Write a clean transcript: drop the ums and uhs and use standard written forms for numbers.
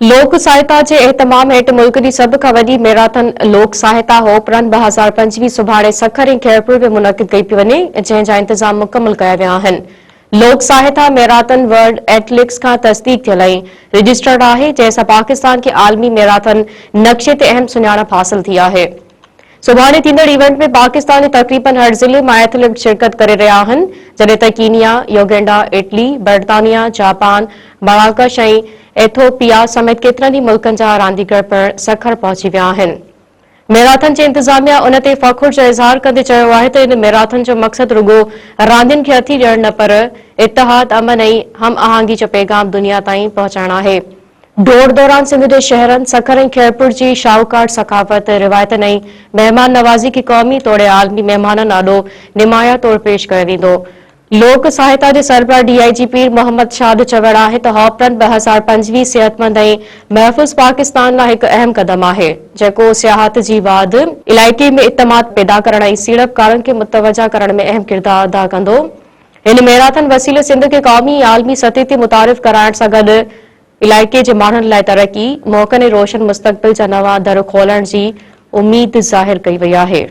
لوڪ ساهتا جي اهتمام هيٺ ملڪ جي سڀ کان وڏي ميراٿن لوڪ ساهتا هوپ رن 2025 سڀاڻي سکر ۽ خيرپور ۾ منعقد ڪئي پئي وڃي، جنهن جا انتظام مڪمل ڪيا ويا آهن. لوڪ ساهتا ميراٿن ورلڊ ايٿليڪس کان تصديق ٿيل ۽ رجسٽرڊ آهي، جنهن سان پاڪستان کي عالمي ميراٿن نقشي تي اهم سڃاڻپ حاصل ٿي آهي. سڀاڻي ٿيندڙ ايونٽ ۾ پاڪستان جي تقريبن هر ضلعي مان ايٿليٽ شرڪت ڪري رهيا آهن، جڏهن ته ڪينيا، يوگينڊا، اٽلي، برطانيا، جاپان، مراڪش ۽ ايٿوپيا سميت ڪيترن ئي ملڪن جا رانديگر پڻ سکر پهچي ويا آهن. ميراٿن جي انتظاميا ان تي فخر جو اظهار ڪندي چيو آهي ته ان ميراٿن جو مقصد رڳو راندين کي هٿي ڏيڻ نه پر اتحاد، امن ۽ هم آهنگي جو پيغام دنيا تائين پهچائڻ آهي. ڊوڙ دوران سنڌ جي شهرن سکر ۽ خيرپور جي شاهوڪار ثقافت، روايتن ۽ مهمان نوازي کي قومي توڙي عالمي مهمانن آڏو نمايان طور پيش ڪيو ويندو. لوڪ ساهتا جي سربراهه ڊي I جي پير محمد شاهه جو چوڻ آهي ته هاپ رن 2025 صحتمند ۽ محفوظ پاڪستان لاء هڪ اهم قدم آهي جيڪو سياحت جي واڌ، علائقي ۾ اعتماد پيدا ڪرڻ ۽ سيڙپڪارن کي متوجهه ڪرڻ ۾ اهم ڪردار ادا ڪندو. هن ميراٿن وسيلي سنڌ کي قومي ۽ عالمي سطح تي متعارف ڪرائڻ سان گڏ علائقي جي ماڻهن لاء ترقي، موقعن ۽ روشن مستقبل جا نوان در کولڻ جي اميد ظاهر ڪئي وئي آهي.